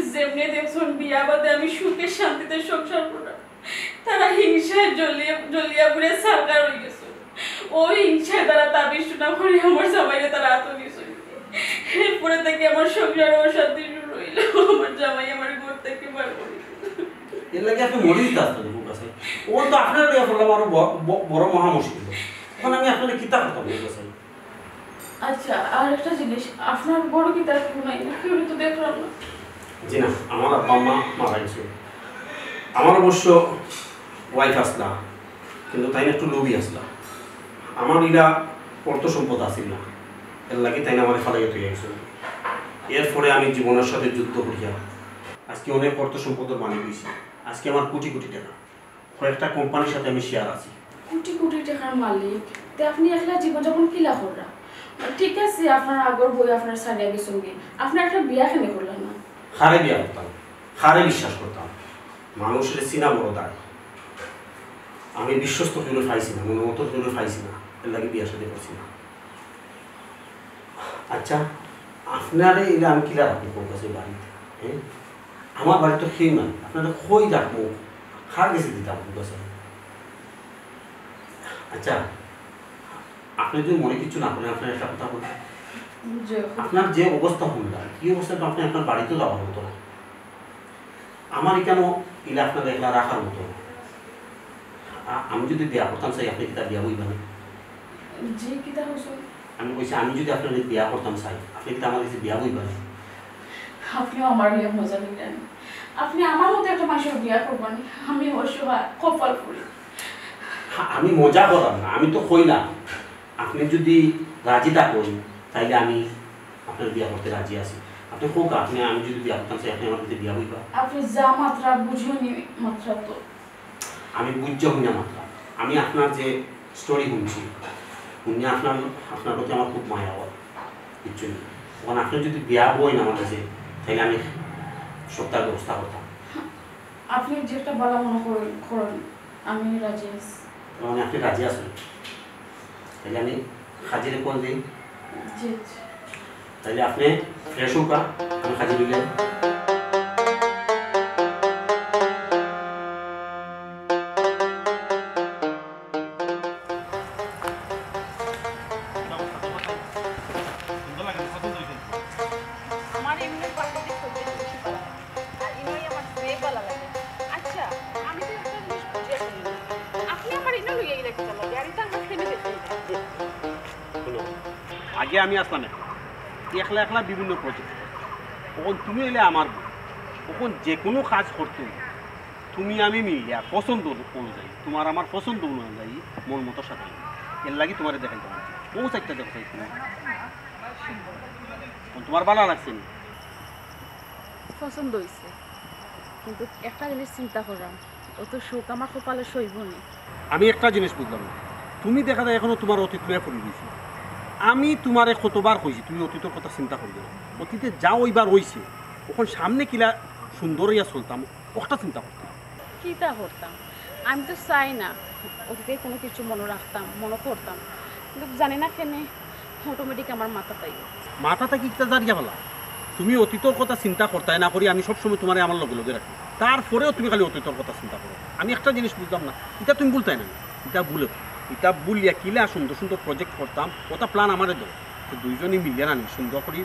যেমনে দেখছইন বিয়া বাদে আমি সুখে শান্তিতে সংসার করলাম, তারা হিংসায় জ্বলিয়া জ্বলিয়া পুড়ে ছারখার অই গেছে। ওই হিংসায় তারা তাবিজ টুনা করি আমার জামাইরে তারা আতো নিছে। এরপরে থেকে আমার সংসারে অশান্তি শুরু অইলো। আমার জামাই আমার ঘর থেকে বার করে দিল। এর লাগি আপনি মরি দিতে আসতেন, ও তো আপনার লইয়া পড়লাম আরো ব- ব- বড় মহা মুশকিল। এখন আমি আপনারে কিতা করতাম, বুঝতেছেন? আচ্ছা, আর একটা জিনিস, আপনার বড় কি তার কেউ নাই? কেউ তো দেখলাম না। জি না, আমার আব্বা আম্মা মারা গেছে। আমার অবশ্য ওয়াইফ আসলা, কিন্তু তাই একটু লোভী আসলা। আমার ইলা অর্থ সম্পদ আছিল না, এর লাগি তাই আমার ফালাইয়া তুই গেছে। এরপরে আমি জীবনের সাথে যুদ্ধ করিয়া আজকে অনেক অর্থ সম্পদের মালিক হয়েছি। আজকে আমার কোটি কোটি টাকা, কয়েকটা কোম্পানির সাথে আমি শেয়ার আছি। কোটি কোটি টাকার মালিক, তে আপনি একলা জীবনযাপন কিলা কররা? ঠিক আছে, আপনার আগর বউ আপনার ছাড়িয়া গেছেন কি, আপনার একটা বিয়া কেনে করলা না? কারে বিয়া করতাম, কারে বিশ্বাস করতাম? মানুষের চিনা বড় দায়। আমি বিশ্বস্ত কেউ পাইছি না, মনের মতো কেউ পাইছি না, এর লাগি বিয়া শাদী করছি না। আচ্ছা, আপনারে এলে আমি কিলা রাখবো কোন কাছে বাড়িতে? হ্যাঁ, আমার বাড়িত কেউ নাই, আপনারে কই রাখবো? কার গেছে দিতাম কোন কাছে? আচ্ছা, আপনি যদি মনে কিছু না করেন, আপনার একটা কথা বলি। যে আপনার যে অবস্থা শুনলাম, এই অবস্থায় তো আপনি আপনার বাড়িতেও যাওয়ার মতো না। আমার এখানেও ইলা আপনার একলা রাখার মতো না। আ- আমি যদি বিয়া করতাম চাই, আপনি কিতা বিয়া বইবা না? জি, কিতা হইছে? আমি কইছি, আমি যদি আপনার বিয়া করতাম চাই, আপনি কিতা আমার কাছে বিয়া বইবা না? আপনিও আমার লিয়া মজা নিলেন। আপনি আমার মতো একটা মানুষের বিয়া করবেন, আমি অসহায়, কপাল পুড়ি। হ্যাঁ, আমি মজা করলাম না, আমি তো কইলাম, আপনি যদি রাজি থাকেন, তাইলে আমি আপনার বিয়া করতে রাজি আছি। আপনি হোক, আপনি, আমি যদি বিয়া করতাম চাই, আপনি আমার কাছে বিয়া বইবা? আপনি যা মাতরা বুঝিও নি, মাতরা তো। আমি বুঝছি না মাতরা। আমি আপনার যে স্টোরি শুনছি, শুনে আপনার, আপনার প্রতি আমার খুব মায়া হয়, বুঝছেন? এখন আপনি যদি বিয়া বইন আমার কাছে, তাহলে আমি সপ্তাহের ব্যবস্থা করতাম। আপনি যেটা ভালা মনে করেন, করেন, আমি রাজি আছি। তার মানে আপনি রাজি আছেন? তাহলে আমি কাজীরে কল দিই। জি, জি। তাহলে আপনি ফ্রেশ হোক, আমি কাজী বিলে। আমার এমনি প্রাকৃতিক সৌন্দর্য বেশি ভালো লাগে। আর ইনোই আমার যে ভালো লাগে। আচ্ছা, আমি তো একটা জিনিস বুঝিয়া পারি না। আপনি আমার ইনো লইয়া ইরা কিতা লাগে? আর ইটা আমার ফ্রেন্ডে দেখতে। শুনো, আগে আমি আসলাম একলা, একলা একলা বিভিন্ন প্রজেক্ট। এখন তুমি হইলে আমার বউ। এখন যে কোনো কাজ করতে হইলে তুমি আমি মিলিয়া পছন্দ অনুযায়ী, তোমার আমার পছন্দ অনুযায়ী মন মতো সাজাই। এর লাগি তোমারে দেখাইতে পারছি। বউ চাইরটা দেখো চাই তুমি। এখন তোমার ভালো লাগছে নি? পছন্দ হইছে, কিন্তু একটা জিনিস চিন্তা করলাম, অত সুখ আমার কপালে সইব নি। আমি একটা জিনিস বুঝলাম না, তুমি দেখা যায় এখনো তোমার অতীত লইয়া পড়ি রইছো। আমি তোমারে কতবার কইছি তুমি অতীতর কথা চিন্তা করিও না। অতীতে যা অইবার অইছে, এখন সামনে কিলা সুন্দর অইয়া চলতাম, ওটা চিন্তা করতাম। কিতা করতাম? আমি তো চাই না অতীতে কোনো কিছু মনে রাখতাম, মনে করতাম, কিন্তু জানি না কেনে অটোমেটিক আমার মাথাত আইব। মাথা থাকি ইটা জারিয়া ফালা। তুমি অতীতর কথা চিন্তা করতায় না করি, আমি সবসময় তোমারে আমার লগে লগে রাখি, তারপরেও তুমি খালি অতীতর কথা চিন্তা করো। আমি একটা জিনিস বুঝলাম না, ইটা তুমি ভুলতায় না, ইটা ভুলে, ইটা ভুলিয়া কিলা সুন্দর সুন্দর প্রজেক্ট করতাম, ওটা প্ল্যান আমারে দেও। তো দুইজনই মিলিয়া নানি সুন্দর করি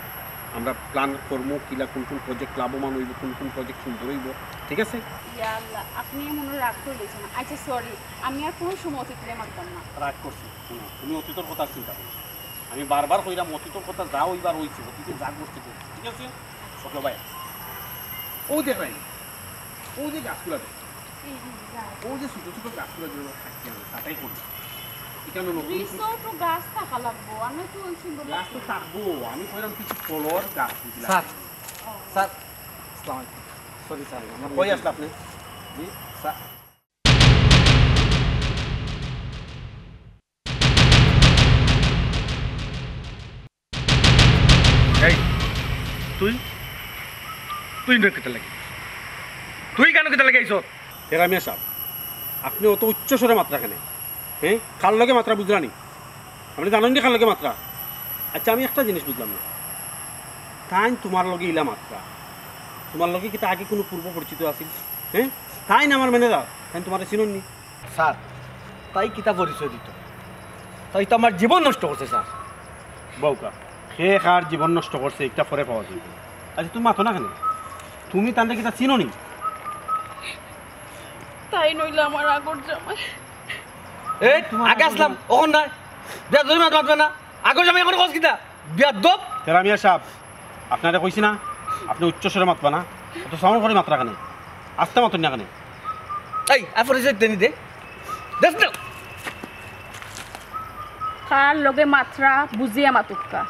আমরা প্ল্যান করমু, কিলা কোন কোন প্রজেক্ট লাভবান অইব, কোন কোন প্রজেক্ট সুন্দর অইব, ঠিক আছে? ইয়া আল্লাহ, আপনি এমন রাগ করে দিয়েছেন। আচ্ছা, সরি, আমি আর কোনো সময় অতীতরে মারতাম না। রাগ করছি, শুনো, তুমি অতীতর কথা চিন্তা করো। আমি বারবার কইরাম, অতীতর কথা যা অইবার অইছে, অতীতে যা করছে করছে, ঠিক আছে? ওকে ভাই, ও দেখ নাই, ও যে গাছগুলা দেখ, ও যে ছোট ছোট গাছগুলা যেগুলো থাকতে হবে, তাটাই করবে। এখানে নতুন করে রিসোর্টও গাছ থাকা লাগবো, আমরা তো ওই সুন্দর গাছ তো থাকবো। আমি কইরাম কিছু ফলর গাছ দিলাম। স্যার, স্যার, আসসালামু আলাইকুম। সরি স্যার, আমরা কই আসলে আপনি? জি স্যার। এই, তুই? তুই ইনো কিতা লাগি? তুই কেনে কিতা লাগি আইছত? তেরা মিয়া সাব, আপনি অত উচ্চ স্বরে মাতরা কেনে? হ্যাঁ, কার লগে মাতরা বুঝরানি? আপনে জানইন নি কার লগে মাতরা? আচ্ছা, আমি একটা জিনিস বুঝলাম না, তাইন তুমার লগে ইলা মাতরা, তুমার লগে কিতা আগে কুনু পূর্ব পরিচিত আছিল? হ্যাঁ, তাইন আমার ম্যানেজার, তাইন তুমারে চিনইন নি? স্যার, তাই কিতা পরিচয় দিত? তাই তো আমার জীবন নষ্ট করছে স্যার। বউকা, কে কার জীবন নষ্ট করছে ইটা পরে পাওয়া যাইবো। আচ্ছা, তুমি মাতো না কেনে? তুমি তানরে কিতা চিনো নি? তাইন অইলা আমার আগর জামাই। এই, আগে আছলাম, অখন নাই। বেয়াদবি মাত মাতবে না। আগর জামাই অখন কস কিতা? বেয়াদব। তেরা মিয়া সাব, আপনারে কইছি না, আপনে উচ্চ স্বরে মাতবা না। অত সাউন্ড করি মাতরা কেনে? আস্তে মাতইন না কেনে? এই, আর পরিচয় দেনি দে। দেস না। কার লগে মাতরা বুঝিয়া মাতুক্কা।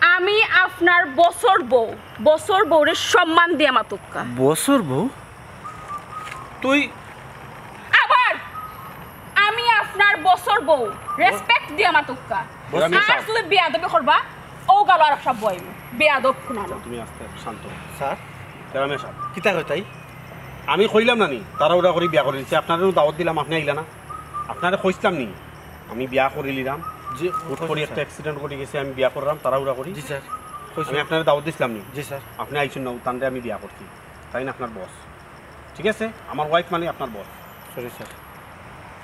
আমি আপনার বসর বউ, বসর বউরে সম্মান দিয়া মাতুক্কা। বসর বউ? তুই আবার আমি আপনার বসর বউ, রেসপেক্ট দিয়া মাতুক্কা। বস- আমি আর সাব। তুমি বেয়াদবি করবা, ও গালো আর সব বইব। বেয়াদব কুনানো। তুমি আস্তে শান্ত হও। স্যার, তেরা মিয়া সাব। কিতা কয় তাই? আমি কইলাম না নি, তাড়াহুড়া করি বিয়া করি দিছি। আপনারে দাওয়াত দিলাম, আপনে আইলা না। আপনারে কইছিলাম নি, আমি বিয়া করিলিরাম। জি, হুট করি কইছি একটা স্যার। অ্যাক্সিডেন্ট ঘটি গেছে, আমি বিয়া করলাম তাড়াহুড়া করি। জি স্যার, কইছি। আমি আপনারে দাওয়াত দিছিলাম নি? জি স্যার। আপনে আইছইন না, তানরে আমি বিয়া করছি। তাইন আপনার বস, ঠিক আছে? আমার ওয়াইফ মানে আপনার বস। Sorry sir.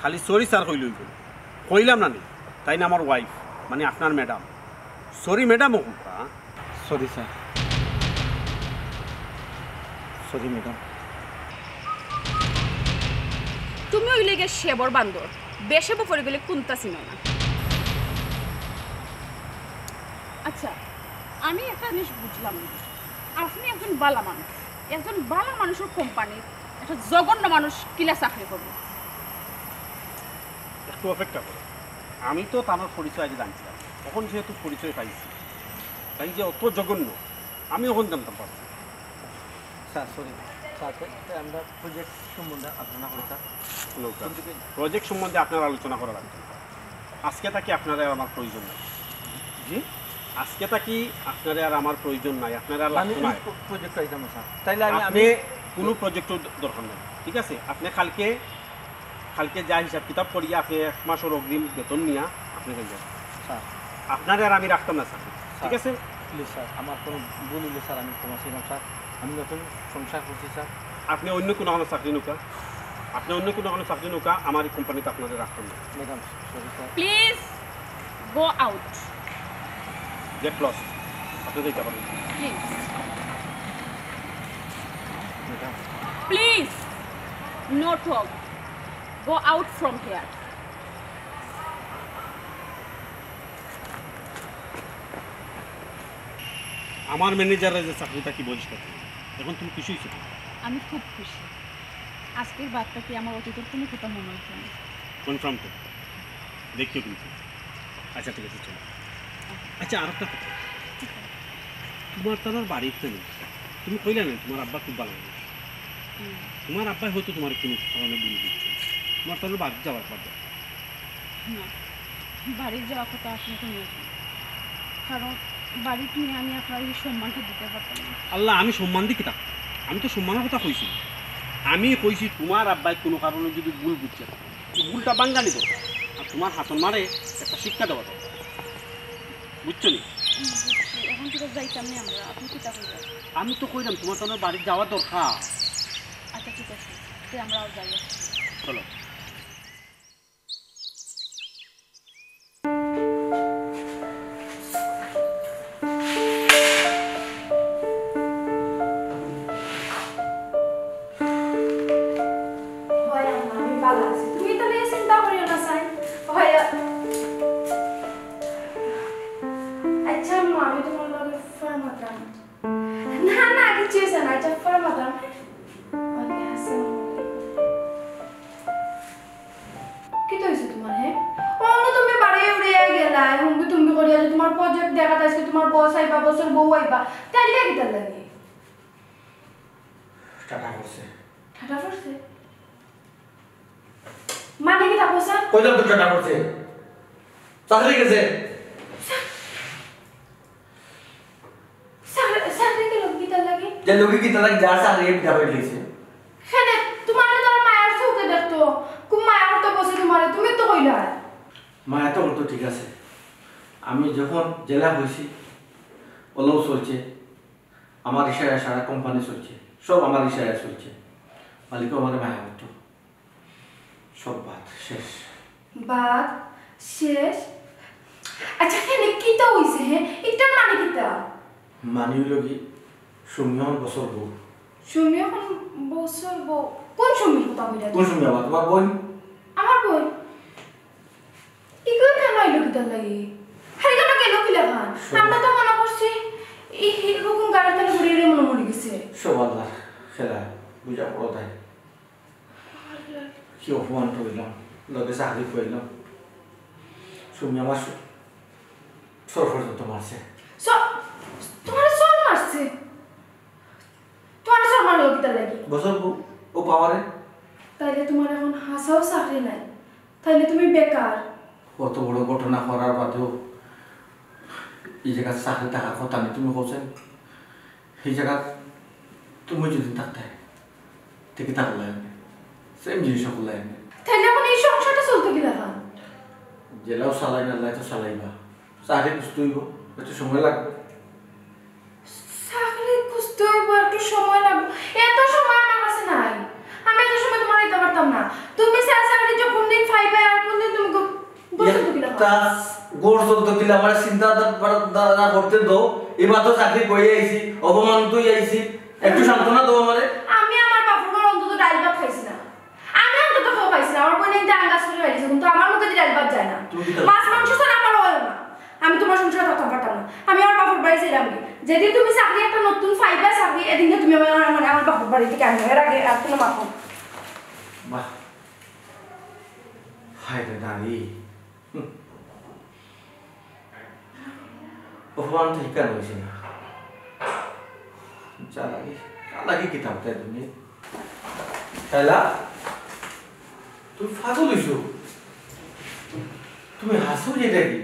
খালি সরি স্যার কইলে অইবো? কইলাম না নি, তাইন আমার ওয়াইফ মানে আপনার ম্যাডাম। সরি ম্যাডাম অউক্কা। Sorry sir. Sorry madam. তুমি অইলে গিয়া সেবর বান্দর, বেশেবো পড়ি গেলে কুন্তা চিনো না। আচ্ছা, আমি একটা জিনিস বুঝলাম না, আপনে একজন বালা মানুষ, একজন বালা মানুষর কোম্পানিত একটা জঘন্য মানুষ কিলা চাকরি করবো? একটু অপেক্ষা করো, আমি তো তানর পরিচয় আগে জানছিলাম, অখন যেহেতু পরিচয় পাইছি, তাইন যে অত জঘন্য, আমি অখন জানতাম পারছি। Sir, sorry. স্যার, তে, তে আমরা প্রজেক্ট সম্বন্ধে আলোচনা করি, স্যার। হুনো, স্যার, কোন দিকে? প্রজেক্ট সম্বন্ধে আপনার আলোচনা করা লাগতো না। আজকে থাকি আপনার আর আমার প্রয়োজন নাই। জি? আজকে থাকি আপনার আর আমার প্রয়োজন নাই, আপনার আর মানে লাগতো এই না। প্র-, প্রজেক্ট আইতাম না, স্যার। তাইলে আমি, আপনি আমি কোনো প্রজেক্টর দ-, দরকার নাই, ঠিক আছে? আপনি কালকে, কালকে যা হিসাব কিতাব করিয়া আপনি এক মাসর অগ্রিম বেতন নিয়া আপনি যাইয়া। স্যার। আপনারে আর আমি রাখতাম না, স্যার। ঠিক স্যার, আছে? প্লিজ স্যার, আমার কোনো ভুল অইলে স্যার, আমি ক্ষমা চাইলাম স্যার। আমি নতুন সংসার করছি স্যার। আপনি অন্য কোনো কোনো চাকরি নৌকা, আপনি অন্য কোনো কোনো চাকরি নৌকা, আমার এই কোম্পানিতে আপনারে রাখতাম না। Madam, sorry sir. Please go out. Get lost. আপনি যাইতে পারেন। Please. Madam. Please, no talk. Go out from here. আমার ম্যানেজাররা যে চাকরি থাকি বহিষ্কার করলো, এখন তুমি খুশি হইছো তো? আমি খুব খুশি। আজকের বাদ থাকি আমার অতীতর কোনো কথা মনে হইতো না। কনফার্ম তো? দেখিও কিন্তু। আচ্ছা, ঠিক আছে, চলো। আচ্ছা, আর একটা কথা। তোমার তার বাড়িতে নেই, তুমি কইলা না তোমার আব্বা খুব ভালো লাগে। হুম। তোমার আব্বাই হয়তো তোমার কোনো কারণে ভুল বুঝছে। তোমার তার বাড়িত যাওয়ার কথা। না, বাড়িত যাওয়ার কথা আপনি কইলেন না। কারণ বাড়িত নিয়া আমি আপনার এই সম্মানটা দিতে পারতাম না। আল্লাহ, আমি সম্মান দি কিতা? আমি তো সম্মানর কথা কইছি। আমি কইছি তোমার আব্বাই কোনো কারণে যদি ভুল বুঝছে, এই ভুলটা ভাঙ্গানি দরকার। আর তোমার হাতর মারে একটা শিক্ষা দেওয়া দরকার। বুঝছো নি? হুম, বুঝছি। এখন থেকে যাইতাম না আমরা। আপনি কিতা কইবেন? আমি তো কইলাম তোমার তার বাড়িত যাওয়া দরকার। আচ্ছা, ঠিক আছে। তে আমরাও যাই। চলো। হয় আম্মা, আমি ভালা আছি। তুমি তো নিয়ে চিন্তা করিও না, সাই। হয় আ-, আচ্ছা আম্মা, আমি তোমার লগে ফোনে মাতরাম। না, না, কিচ্ছু হইছে না। আচ্ছা, ফোনে মাতরাম। ওকে, আসসালামু আলাইকুম। কিতা হইছে তোমার, হে? অনো তুমি বাড়ি উড়িয়া গেলা, হুম্বি তুম্বি করিয়া যে তোমার প্রজেক্ট দেখাত আইজকে তোমার বস আইবা, বসর বউ আইবা, তাইলে কিতা লাগে? ঠাটা পড়ছে। ঠাটা পড়ছে? মানে কিতা কইছা? কইলাম তো ঠাটা পড়ছে। চাকরি গেছে। চাকরি, চাকরি গেল কিতার লাগি? যে লোকে কিতা লাগে যার চাকরি বিদায় করে দিয়েছে। কেনে, তোমারে তো আর মায়ার চোখে দেখতো। খুব মায়া করতো বসে তোমারে, তুমি তো কইলা। ঠিক আছে, আমি যখন জেলা হয়েছি, ওলাও চলছে, আমার ইশারায় সারা কোম্পানি চলছে, সব আমার ইশারায় চলছে। মালিকও আমার মায়া করতো। সব বাদ শেষ। বাদ শেষ? আচ্ছা, কেনে কিতা হইছে, হ্যাঁ? ইটার মানে কিতা? মানে হইল কি, সুমি অখন বছর বউ। সুমি অখন বছর বউ? কোন সুমির কথা কইরা? কোন সুমি আবার? তোমার বোন? আমার বোন? ইগুলো কেন আইলো কিতার লাগি? আর এখানে গেল কি লাগান? শোনো। আমরা তো মনে করছি এই, এই রকম গাড়ি তালে ঘুরে ঘুরে মনে মরে গেছে। সব আল্লাহ খেলা, বুঝা পড়ো তাই। কি অপমান করলাম, লগে চাকরি করলাম। সুমি আমার স-, সর পর্যন্ত মারছে। স-, তোমার সর মারছে? তোমার সর মারলো কিতার লাগি? বছর বউ, ও পাওয়ারে। তাইলে তোমার এখন হাসাও চাকরি নাই, তাইলে তুমি বেকার। অত বড় ঘটনা করার বাদেও এই জায়গাত চাকরি থাকার কথা নি, তুমি কওছেন? এই জায়গাত তুমি যদি থাকতে, তে কিতা করলাই আমি? সেম জিনিস করলাই আমি। তাইলে এখন এই সংসারটা চলতো কি লাগান? জেলাও চালাই না, লাই তো চালাইবা। চাকরি খুঁজতে হইব, একটু সময় লাগবে। চাকরি খুঁজতে হইব, একটু সময় লাগবে। এত সময় আমার কাছে নাই, আমি এত সময় তোমার দিতে পারতাম না। তুমি চা-, চাকরি যে কোন দিন পাইবে আর কোন দিন তুমি গো-, গোসল দিবি না। একটা গোসল তো দিলে আমার চিন্তা ধা-, ধা-, ধা-, করতে দাও। এবার তো চাকরি কই আইছি, অপমানিত হই আইছি, একটু সান্ত্বনা দাও আমারে। আমি আমার বাপের ঘর অন্তত ডাইল ভাত খাইছি না। আমি অন্তত কেউ পাইছি না। আমার বোন একটা আঙ্গাস করে পাইছে, কিন্তু আমার মুখে দিয়ে ডাইল ভাত যায় না। তুমি কি তো মাছ মাংস ছাড়া আমার হয় না। আমি তোমার সংসারে থাকতাম পারতাম না। আমি আমার বাপের বাড়ি যাইলাম কি? যেদিন তুমি চাকরি একটা নতুন পাইবা চাকরি, এদিনকে তুমি আমার, আমার, আমার বাপের বাড়ি থেকে আনবে। এর আগে আর কোনো মাথা। বাহ, হায় রে নারী। হুম। অপমান তো হিকার হয়েছে না। যা লাগে, যা লাগে কিতাব তাই তুমি। শাইলা, তুমি পাগল হইছো? তুমি হাসো যেটা কি?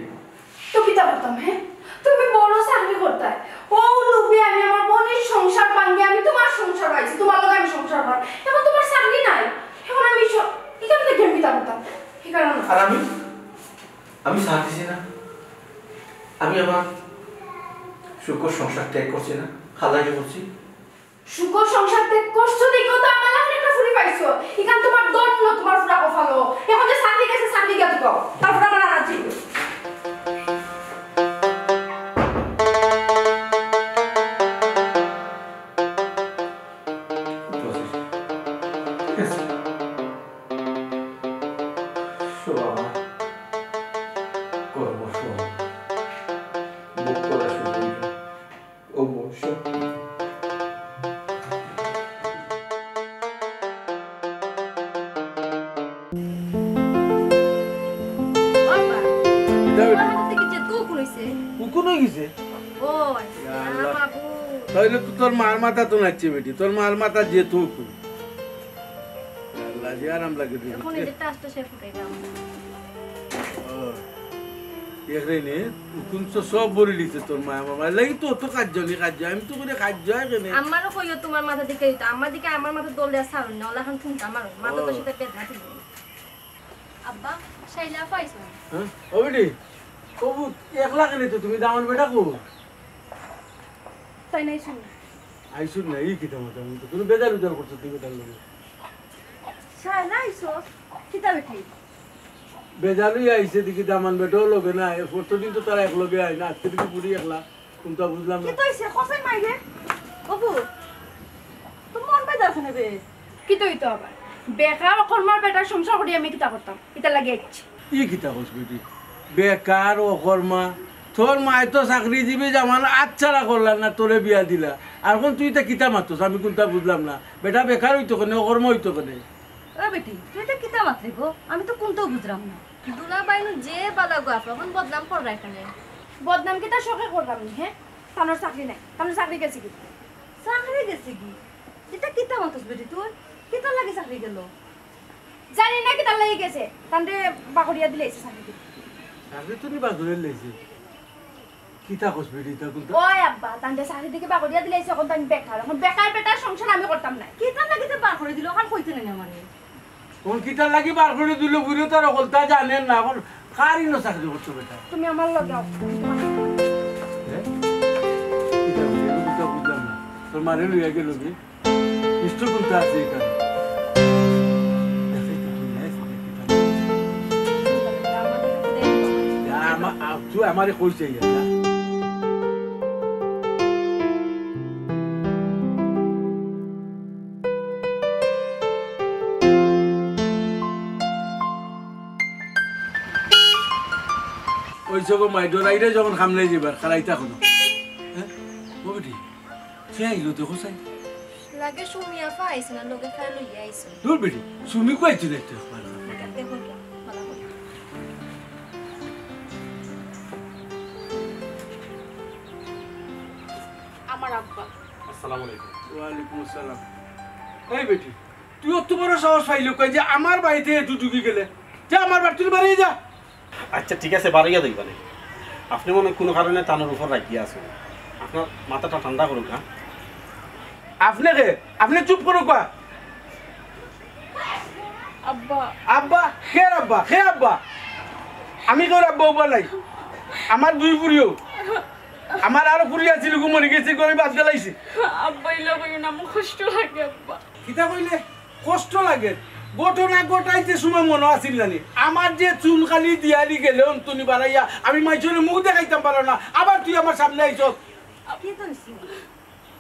তো কিতা করতাম, হ্যাঁ? তুমি বড় চাকরি করতায়। ও লোভে আমি আমার বোনের সংসার ভাঙ্গি, আমি তোমার সংসার পাইছি, তোমার লগে আমি সংসার করার। এখন তোমার চাকরি নাই, এখন আমি স-, এখান থেকে আমি কিতা করতাম? এই কারণে। আর আমি? আমি চাকরি দিছি না? আমি আমার সুখর সংসার ত্যাগ করছি না? হালাকি করছি? সুখর সংসার ত্যাগ করছো দেখো তো আমার লাখান একটা ফুরি পাইছো। এখান তোমার দণ্ড, তোমার ফুরা কপালো। এখন যে চাকরি গেছে, চাকরি গেছে তো। তারপর আমার আর আছে। ঠিক আছে। সব আমার কর্মফল। ভোগ করা শুরু হইল। অবশ্য। বাবা, কিতা হইল? তোমার হাতে কি যে তো উকুন হইছে? উকুন হয়ে গেছে? ও, আচ্ছা, ইয়া আল্লাহ। বাবু। তাইলে তো তোর মার মাথা তো নাচছে বেটি, তোর মার মাথা যে তো উকুন। আল্লাহ, যে আরাম লাগে রে। এখন এই যে টাচটা সে ফুটাইলাম। ও, দেখরে নে, উকুন তো সব বড়ি লিছে তোর মায়, আমার মায়। লাগি তো অত কাজ জানি, কাজ জানি। আমি তো করে কাজ যায় কেনে? আমারও কইও তোমার মাথা দিকে দিতে। আমার দিকে আমার মাথা দল দেওয়া ছাড়ুন না। ওলা এখন শুনতে আমার মাথা তো ও। সেটা বেদনা ছিল। আব্বা, শাইলা পাইছো? হ্যাঁ? ও বেটি, কবু একলা কেনে তো তুমি দামান বেটা কো? তাই নাই শুনি। আইসুন না, এই কিতা মাথা? আমি তো কোনো বেজার উজার করছো তুই বেটার লগে। শাইলা আইছো? কিতা বেটি? বেজালই আইছে দেখি দামান বেটাও লগে না। এ প্রত্যেকদিন তো তারা এক লগে আয় না। আজকে দেখি পুরি একলা। কোনটা বুঝলাম না। কিতা হইছে? কসাই মাইরে? বাবু, তো মন বেজার শুনে বে। কিতা হইতো আবার? বেকার অকর্মার বেটার সংসার করি আমি কিতা করতাম? ইতার লাগি আইছি। ই কিতা কস বেটি? বেকার অকর্মা। তোর মায় তো চাকরিজীবী জামানা আচ্ছাড়া করলা না, তোরে বিয়া দিলা। আর এখন তুই ইতা কিতা মাতস? আমি কোনটা বুঝলাম না। বেটা বেকার হইতো কেনে, অকর্মা হইতো কেনে? ও বেটি, তুই ইতা কিতা মাতরে গো? আমি তো কোনটাও বুঝলাম না। দুলাভাই নু যে বালা গো আপা, এখন বদনাম কররা এখানে। বদনাম কিতা শখে করলাম নি, হ্যাঁ? তানর চাকরি নাই, তানর চাকরি গেছে কি? চাকরি গেছে কি? ইতা কিতা মাতস বেটি তুই? কিতার লাগি চাকরি গেল? জানি না কিতার লাগি গেছে, তানরে বাগড়িয়া দিলাইছে চাকরি থেকে। চাকরি তো নি বাগড়িয়া দিলাইছে। কিতা কস বেটি, ইতা কোনটা? ওই আব্বা, তানরে চাকরি থেকে বাগড়িয়া দিলাইছে, এখন তান বেকার। এখন বেকার বেটার সংসার আমি করতাম না। কিতার লাগি তে বার করে দিল, ওখান কইতে নাই আমারে। কোন কিতার লাগি বার করে দিল, বুড়ো তার অকলতা জানেন না। এখন কার ইনো চাকরি করছো বেটা? তুমি আমার লগে আও। হ্যাঁ? এটা বুঝলাম না। তোর মারে লইয়া গেল কি? পিস্তল কোনটা আছে এখানে? দেখাই তো, তুই নেস, দেখি তো। যা, আমা-, আ, তুই আমারে কইছে ইয়া, যা। ওই চোখো মাই ডরাইরে যখন সামনে যাইবার, খাড়াইতা কোনো। হ্যাঁ? ও বেটি, সে আইলো দেখো চাই। লাগে সুমি আফা আইছে না, লগে ফের লইয়া আইছে। দূর বেটি, সুমি কই আইছে দেখতে একবার। দেখো তো, ভালো করে। আমার আব্বা। আসসালামু আলাইকুম। ওয়ালাইকুম আসসালাম। এই বেটি, তুই অত বড় সাহস পাইলি কই যে আমার বাড়িতে একটু ঢুকি গেলে? যা আমার বাড়ি, তুই বাড়ি যা। আচ্ছা, ঠিক আছে, বাড়াইয়া দিবা নে। আপনি মনে হয় কোনো কারণে তানোর উপর রাগিয়া আছেন। আপনার মাথাটা ঠান্ডা করুক, হ্যাঁ? আপনি কে? আপনি চুপ করুক, বা। আব্বা। আব্বা? কে আব্বা? কে আব্বা? আমি কেউর আব্বা উব্বা নাই। আমার দুই ফুরিও। আমার আরো ফুরি আছিল, গু মরি গেছে, গু আমি বাদ দিলাইছি। আব্বা, ইলা কইও না, আমার কষ্ট লাগে, আব্বা। কিতা কইলে? কষ্ট লাগে। ঘটনা ঘটাইতে সময় মনো আছিল জানি? আমার যে চুন খালি দিয়ালি গেলে অন্তনি বাড়াইয়া, আমি মাইজরে মুখ দেখাইতাম পারো না, আবার তুই আমার সামনে আইছস।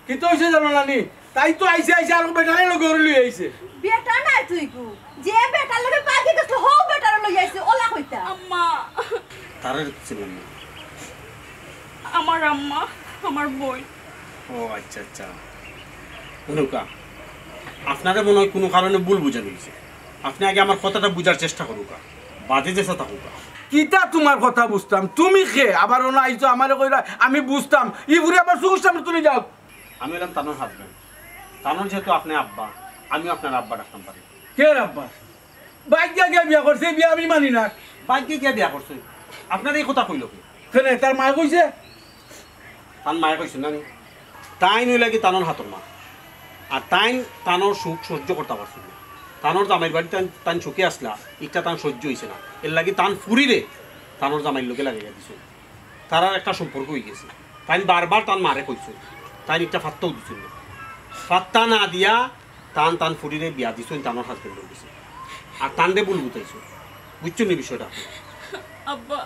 কিতা অইছে জানো না নি? তাই তো আইছে, আইছে আর বেটারে লগে লই আইছে। বেটা নাই তুই গু, যে বেটার লগে পাখি গেছে, হো বেটারে লই আইছে, ওলা কইতা। আম্মা। তারে ছিলাম না। আমার আম্মা, আমার বই। ও আচ্ছা, আচ্ছা। হুনুকা, আপনারে মনে হয় কোনো কারণে ভুল বুঝা হইছে। আপনি আগে আমার কথাটা বুঝার চেষ্টা করুকা, বাদে যেছা থাকুকা। কিতা তোমার কথা বুঝতাম? তুমি কে? আবার ওনা আইছো আমারে কইরা, আমি বুঝতাম। ই ঘুরে আবার সুকুর সামনে তুমি যাও। আমি হইলাম তানোর হাজবেন্ড। তানোর যেহেতু আপনি আব্বা, আমিও আপনার আব্বা ডাকতাম পারি। কে আব্বা? বাইক গিয়া গিয়া বিয়া করছে, বিয়া আমি মানি না। বাইক গিয়া গিয়া বিয়া করছে? আপনার এই কথা কইল কি? কেনে, তার মায়ে কইছে? তান মায়ে কইছে না নি? তাইন অইলা কি তানোর হাতর মা। আর তাইন তানোর সুখ সহ্য করতা পারছিল না। তানোর জামাইর বাড়ি তান, তান সুখে আসলা, ইটা তান সহ্য হইছে না। এর লাগি তান ফুরিরে তানোর জামাইর লগে লাগাইয়া দিছে। তারার একটা সম্পর্ক হয়ে গেছে। তাইন বারবার তান মারে কইছে, তাইন একটা ফাত্তাও দিছিল না। ফাত্তা না দিয়া তান তান ফুরিরে বিয়া দিছইন, তানোর হাজবেন্ডর গেছে। আর তানরে ভুল বুঝাইছো, বুঝছো নি বিষয়টা? আব্বা,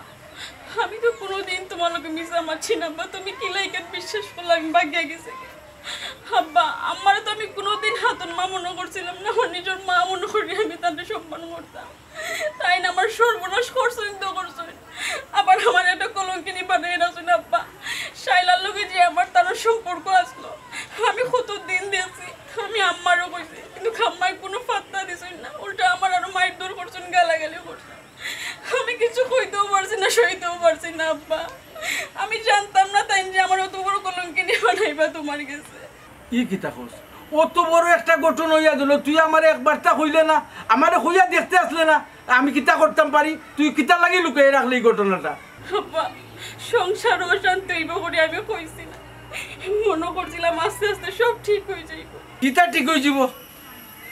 আমি তো কোনোদিন তোমার লগে মিছা মারছি না, আব্বা। তুমি কি লাইকাত বিশ্বাস করলে আমি ভাগিয়া গেছি? আব্বা, আমারে তো আমি কোনোদিন হাতর মা মনে করছিলাম না, আমার নিজের মা মনে করি আমি তাদের সম্মান করতাম। তাইন আমার সর্বনাশ করছইন তো করছইন, আবার আমার একটা কলঙ্কিনী বানাই রাখছইন আব্বা। শাইলার লগে যে আমার তার সম্পর্ক আসলো, আমি কত দিন দেখছি, আমি আম্মারও কইছি, কিন্তু আম্মায় কোনো পাত্তা দিছইন না, উল্টা আমার আরো মারধর করছইন, গালাগালি করছইন। আমি কিছু কইতেও পারছি না, সইতেও পারছি না আব্বা। আমি জানতাম না তাইন যে আমার অত বড় কলঙ্কিনী বানাইবা তোমার গেছে। ই কিতা কস? অত বড় একটা ঘটনা হইয়া গেল, তুই আমারে একবারতা কইলে না, আমারে কইয়া দেখতে আসলে না, আমি কিতা করতাম পারি? তুই কিতার লাগি লুকাইয়া রাখলে এই ঘটনাটা? আব্বা, সংসার অশান্তি হইব করে আমি কইছি না, মনে করছিলাম আস্তে আস্তে সব ঠিক হয়ে যাইব। কিতা ঠিক হয়ে যাব?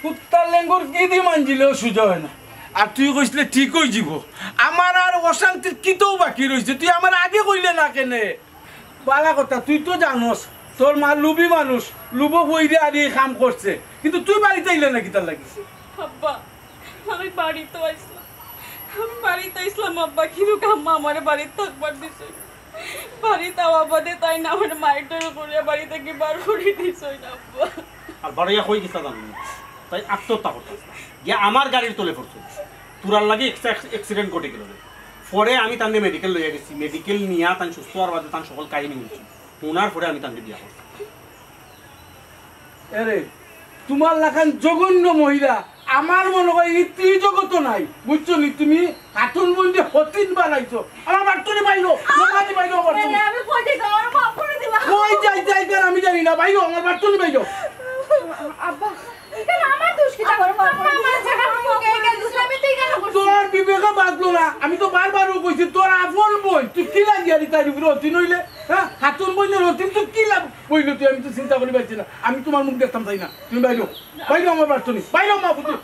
কুত্তার লেঙ্গুর কি দি মানজিলেও সুজা হয় না। আর তুই কইছলে ঠিক হয়ে যাব, আমার আর অশান্তির কিতাও বাকি রইছে, তুই আমার আগে কইলে না কেনে? বালা কথা, তুই তো জানোস, তোর মা লুবি মানুষ, লুবো বইরে আর এই কাম করছে, কিন্তু তুই বাড়িত আইলে না কিতার লাগি? আব্বা, আমি বাড়িত আইছলাম, আমি বাড়িত আইছলাম আব্বা, কিন্তু আম্মা আমারে বাড়িত থাকবার দিছে না। বাড়িত আওয়া বাদে তাইন আমারে মারধর করিয়া বাড়ি থাকি বার করি দিছে না আব্বা। আর বাড়িয়া কই গেছা জানো না? তাই আত্মহত্যা করতে গিয়া আমার গাড়ির তলে পড়ছে। তোরার লাগি একটা অ্যাক্সিডেন্ট ঘটে গেল রে। পরে আমি তানরে মেডিকেল লইয়া গেছি, মেডিকেল নিয়া তান সুস্থ হওয়ার বাদে তান সকল কাহিনী শুনছি, শোনার পরে আমি তানরে বিয়া করছি। এরে, তোমার লাখান জঘন্য মহিলা আমার মনে হয় এই ত্রিজগত নাই, বুঝছো নি? তুমি হাতুন বন্দি হতিন বানাইছো। আমার বাড়ি তুলি বাইরো, আমার বাড়ি বাইরো, আমার বাড়ি তুলি। আমি কই যাইতাম, আমার মাফ করে দিলাম। কই যাইতাম আমি জানি না, বাইরো, আমার বাড়ি তুলি বাইরো। আব্বা, এখানে আমার দোষ কি? আমার মাফ করে দিলাম। আমার জায়গা থেকে কে গেল? আমি তো এখানে করছি। তোর বিবেকে বাঁচলো না। আমি তো বারবারও কইছি, তোর আপন বোন, তুই কি লাগিয়া রে তার উপরে অতি নইলে? হ্যাঁ, হাতুন বন্দি হতিন, তুই কি লাভ হইলো তুই? আমি তো চিন্তা করি পারছি না। আমি তোমার মুখ দেখতাম চাই না। তুমি বাইরো, বাইরো আমার বাড়ি তুলি, বাইরো মা পুত্র।